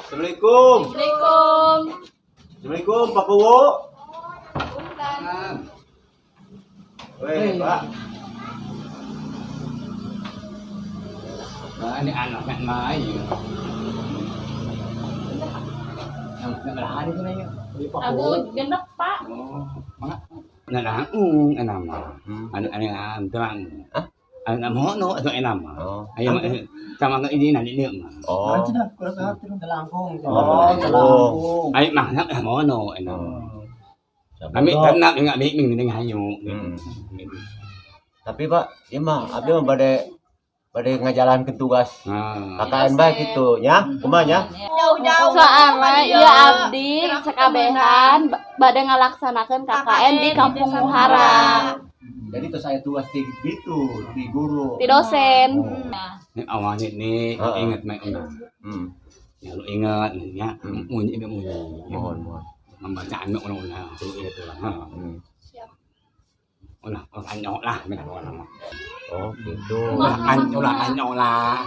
Assalamualaikum. Assalamualaikum. Assalamualaikum, Pak Kuwu. Weh, Pak. Nah, ini anak kan mai. Yang belahan itu nanya. Abu genep, Pak. Oh, mga nanaung anama. Ano ano ang terang. Hah? Ano mo no atau enama. Oh. Ayo sama ke ini nanti dia mah. Oh. Telangkung. Oh, telangkung. Ayo mah nak mo no enama. Kami ternak enggak ming ming hayu. Tapi Pak, ieu mah abdi mah bade bade ngajalankeun tugas Nah, KKN bae gitu nya. Kumaha nya? Jauh-jauh. Soalnya iya abdi sekabehan bade ngalaksanakeun KKN di Kampung Muhara. Jadi tuh saya tugas di itu, di guru. Di dosen. ini awalnya nih Heeh. ingat mek una. Ya lu ingat ya munyi munyi. Mohon, mohon. Membacaan mek una una lu itu lah. Ulah ulah anyok lah mek orang mah. Oh, gitu. Ulah ulah anyok lah.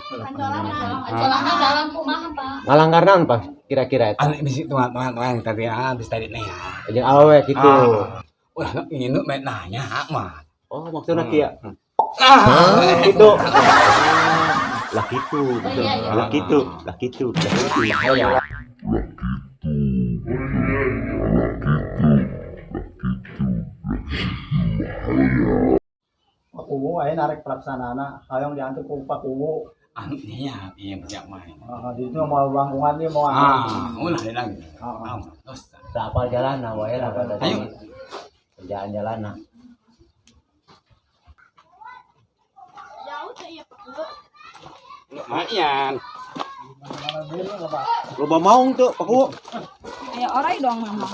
Ancolana dalam kumaha, Pak? Ngalanggar naon, Pak? Kira-kira itu. Anu bisi tuan tuan tuan tadi ah bisa tadi nih ya. Jeung awewe gitu. Ah. Ulah nginu mek nanya mah. Oh, maksudnya kieu. Ah, Gitu. Lah gitu. iya, iya. Lah gitu. Lah gitu. Lah gitu. ya. Pak Kuwu aya narek pelaksanana, hayang diantar ku Pak Kuwu. Anu iya iya siap main. Ah, di itu mau langkungan dia mau Ah, ulah lagi. Ah. Ah, terus. Sapal jalan nah wae lah pada Ayo. Kerjaan jalan nah. Jauh teh ya, Pak Kuwu. Lumayan. Loba maung tuh, Pak Kuwu. Aya orai dong mama.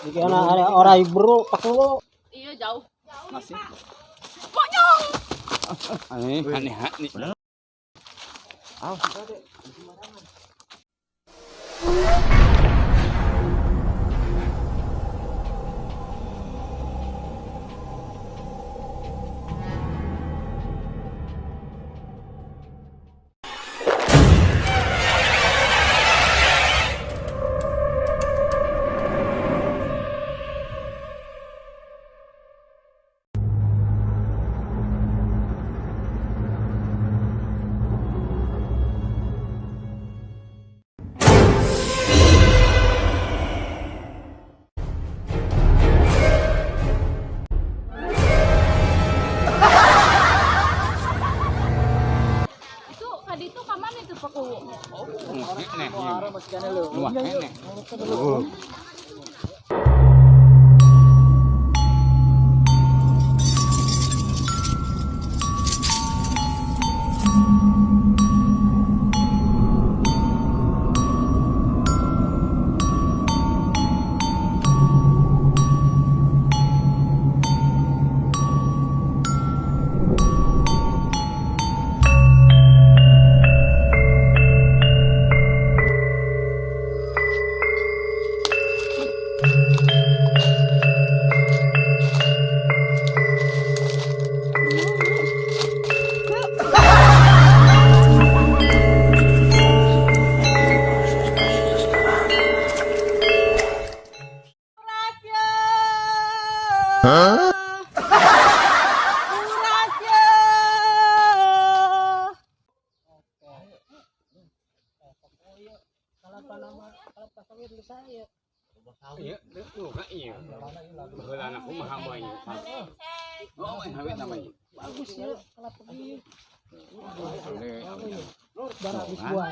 Iki ana ada orai bro Pak Kuwu. Iya jauh. Masih. Aneh, aneh, aneh. Ah, Itu kadi itu ka mana itu Pak Kuwu? Aneh, Wah, aneh. Iya, itu kan iya. Baheula anak kumaha bae. Oh, hawet namanya. Bagus ya kelapa ieu. Habis buah.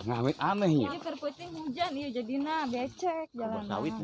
Ngawet aneh ya. Ieu keur peuting hujan ieu jadina becek jalan. Sawit.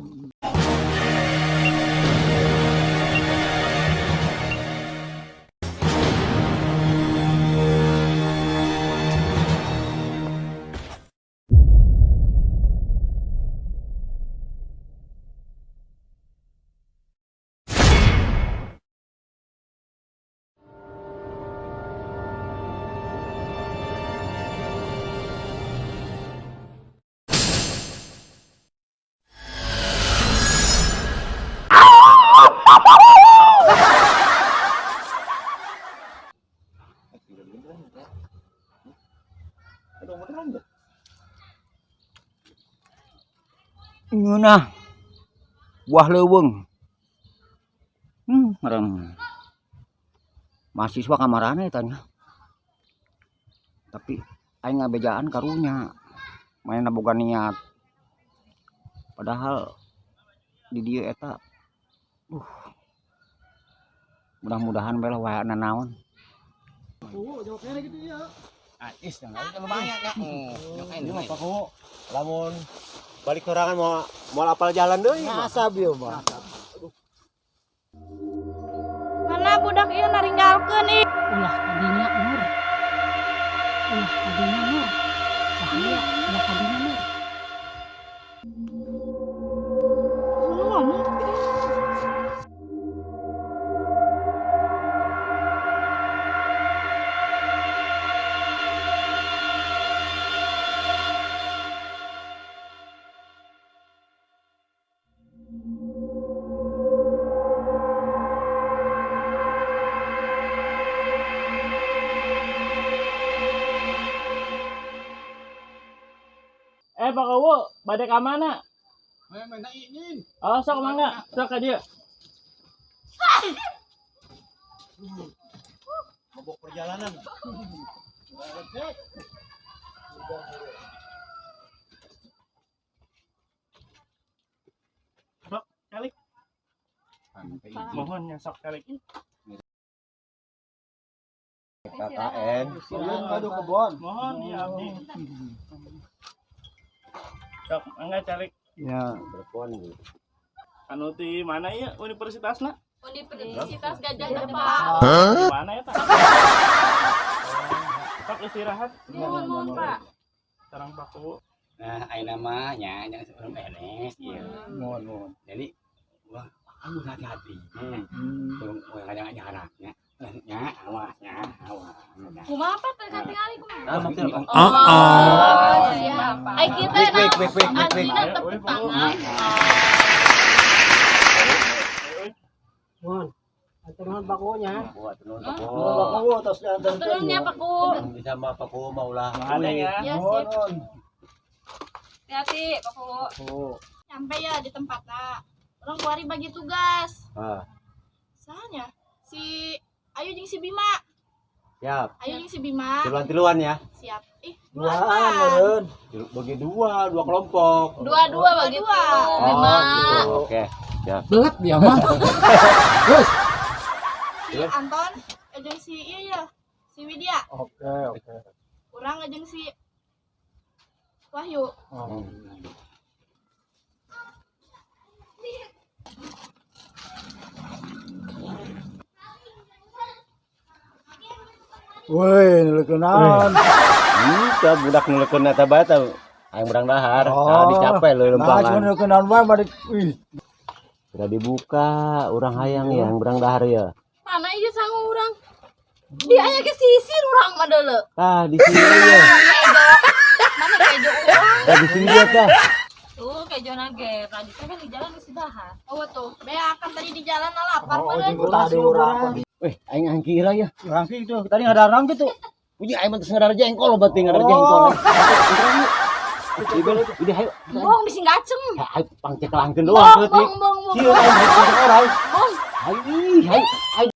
Ngeunah. Buah leuweung. Mereng. Mahasiswa kamarana eta nya. Tapi aing ngabejaan karunya. Manehna boga niat. Padahal di dieu eta mudah-mudahan bae lah wae naon. Lamun balik sorangan mau mau apal jalan deui. Ngasab ieu mah. Mana budak ieu naringgalkeun ih. Ulah kadinya Nur. Ulah kadinya Nur. Bahaya, ulah kadinya Nur. Lu ngomong tapi Pak Kowo, bade ka mana? Oh, sok mangga, sok ka dieu. Mabok perjalanan. Sok kalik. Mohon ya sok kalik. KKN. Aduh kebon. Mohon ya abdi. Sok mangga calik. Ya. Telepon. Anu ti mana ieu universitasna? Universitas Gajah Jepang. Di mana eta? Sok istirahat. Mohon mohon Pak. Sarang Pak Kowo. Nah, ayeuna mah nya nya urang beres ieu. Mohon mohon. Jadi wah, kamu hati-hati. Tolong kadang jaraknya. Nya, awas nya, awas. Kumaha Pak teu katingali kumaha? Nah, maksudnya apa? Oh, siap. Ai kita Wik, wik, wik, wik, wik. aslinya tepuk tangan. Mohon. Antar Pak Kuwu-nya. Buat nuhun Pak Pak Kuwu tos diantarkeun. Turunnya Pak Kuwu. Bisa mah Pak Kuwu mah ulah. Mana ya? Ya, Mohon sip. mohon. Hati-hati, Pak Kuwu. Kuwu. Sampai ya di tempatna. Orang kuari bagi tugas. Ah, Sahanya si Ayu jeung si Bima. siap. Ayu jeung si Bima. Tiluan-tiluan ya. Siap. Ih, Duaan duaan. meureun. Bagi dua, dua kelompok. Dua-dua bagi Dua. tilu, Bima. gitu. Oke. Siap. Belet dia mah. Si Anton jeung si iya ya, si Widya. Oke oke. Urang jeung si Wahyu. Oh. Woi, nuleukeun naon? Teu budak nuleukeun eta bae teh. Aing berang dahar, Oh. nah dicapai leuh Nah, cuma lempangan. nuleukeun naon bae balik. Wih, Sudah dibuka, urang hayang ya, yang berang dahar ya. Mana ieu sangu urang? Di aya ke sisir urang mah deuleu. Tah di sini ya. Mana kejo urang? Tah di sini dia tah. Tuh kejo nage. Tadi kan di jalan geus dahar. Oh tuh, beak kan tadi di jalan lapar oh, meureun. jeung tadi urang. Weh, aing angki heula ya. Urang gitu, tadi ngadar naon gitu. Puji aing mah geus ngadar jengkol berarti ngadar jengkol. Ieu udah hayu. Bohong bisi gaceng. Hayu pangcekelangkeun doang Bohong, berarti. bohong, bohong, bohong. Kieu aing hayang orang. Bohong. Hayu ih, hayu. Hayu.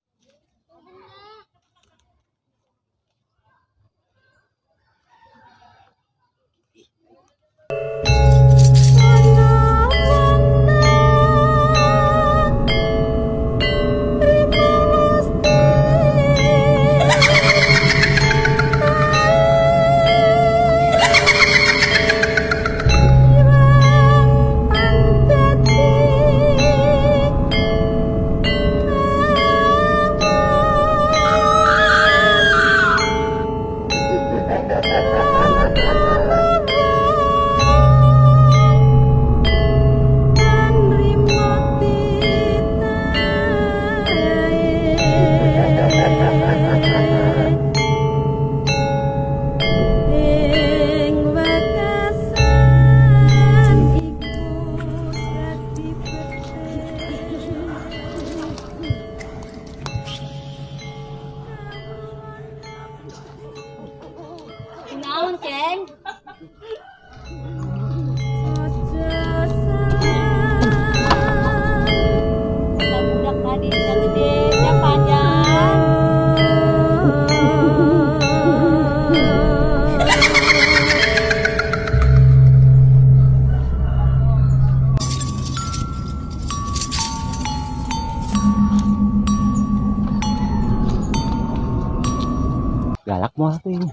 Beak moal teh nya.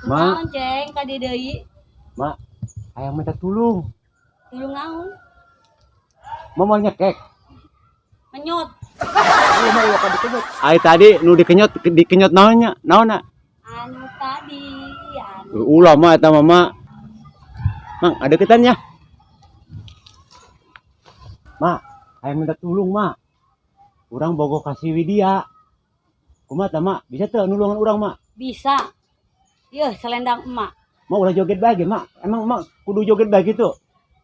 Ma, Naon, Ceng, ka dieu deui? Ma, hayang minta tulung. Tulung naon? Ma mau nyekek. Menyot. Ai tadi nu dikenyot dikenyot naon nya? Naonna? Anu tadi, anu. Ulah mah eta mama. Mang, ada ketannya. Ma, hayang minta tulung, Ma. Urang bogoh ka si Widya. Kumaha tah, Ma? Bisa teu nulungan urang, Ma? Bisa. Yeuh, selendang emak. Ma ulah joget bae ge, Ma. Emang Ma kudu joget bae gitu?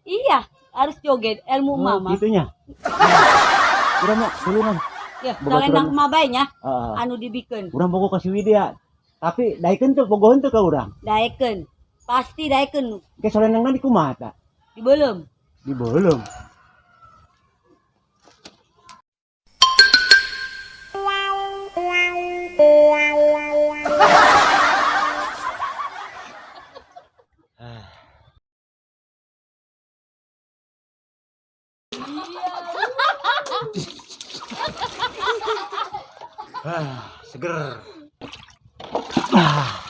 Iya, harus joget ilmu Oh, mama. gitunya. Urang Ma, tulungan. Ya, Boga selendang turun. emak bae nya Heeh. anu dibikeun. Urang bogoh ka si Widya. Tapi daekeun teu bogoheun teu ka urang? Daekeun. Pasti daekeun. Ke selendangna di kumaha tah? Dibeuleum. Dibeuleum. Ah, seger. Ah.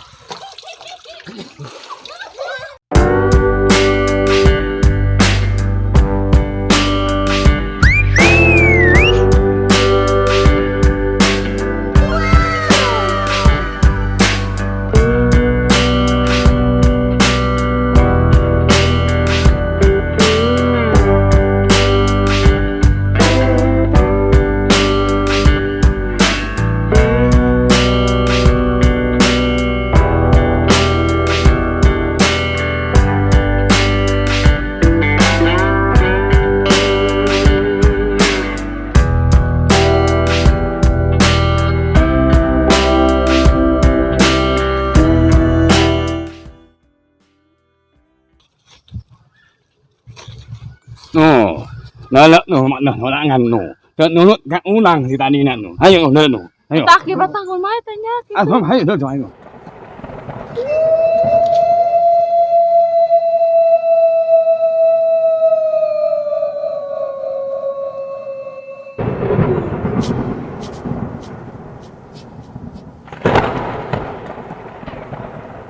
No. Nalak no makna sorangan no. Teu nurut ka urang si tadi nak no. Hayo no no. Hayo. Tak kibat tanggung mah teh nya Ah, hayo no hayo.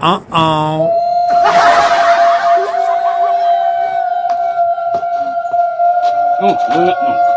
Uh-oh. No, no no.